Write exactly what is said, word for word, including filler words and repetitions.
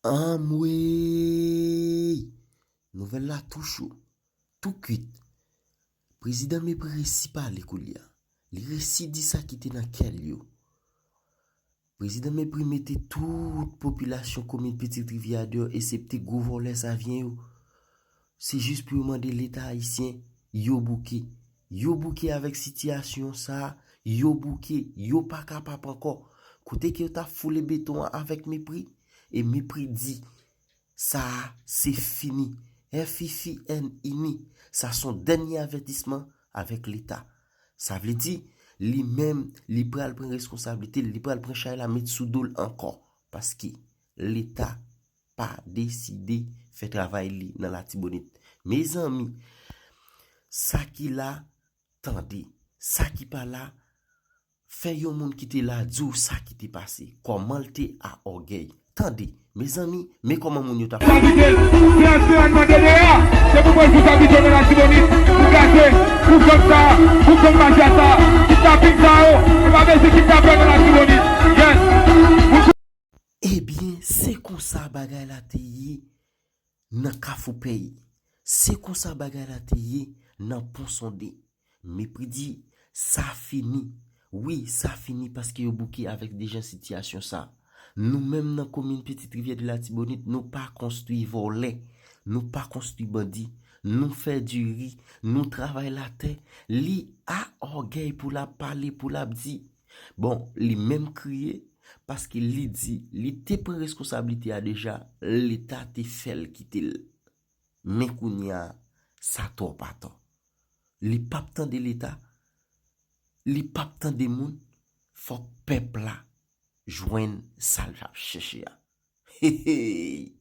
Anmwey! Nouvèl la tou cho, tou kwit. Prezidan Mepri resi pale koulye a. Li resi di sa ki te nan kè l yo. Prezidan Mepri mete tout popilasyon komin Pitit Rivyè a deyò, esepte gwo vòlè savyen yo. Se jis pou yo mande Leta ayisyen, yo bouke. Yo bouke avèk sitiyasyon sa a, yo bouke, yo pa kapab ankò. Kote ke yo t ap foule beton an avèk Mepri, e Mepri di, sa a se fini. F I F I N I N I. Sa se yon dènye avètisman avèk Leta. Sa vle di, li menm, li pral pran reskonsablite l, li pral pran chay la met sou do l ankò. Paske Leta pa deside fè travay li nan Latibonit. Mezanmi, sa ki la, tande. Sa ki pa la, fè yon moun ki te la di w sa ki te pase, kòman l te a ògèy. Tande, mezanmi, men kòman moun yo t ap... Sa kite, se an, se an mande de a, se pou mwen pou sa ki jwenn nan Latibonit, pou gate, pou gang sa, pou gang mafya sa, kidnaping sa yo, e pa bezwen kidnapè nan Latibonit. Yes. Ebyen, se konsa bagay la te ye nan Kafou Pèy. Se konsa bagay la te ye nan Pon Sonde. Mepri di, sa fini. Wi, sa fini paske yo bouke avèk deja sitiyasyon sa. Nou menm nan komin Pitit Rivyè de Latibonit, nou pa konstwi vòlè, nou pa konstwi bandi, nou fè diri, nou travay latè. Li a ògèy pou l ap pale, pou l ap di. Bon, li menm kriye, paske li di, li te pran reskonsablite a deja, Leta te fè l kite l. Men kounye a, sa twò pa twò. Li p ap tande Leta, li p ap tande moun, fòk pèp la jwenn sa l ap chèche a. Hey, hey.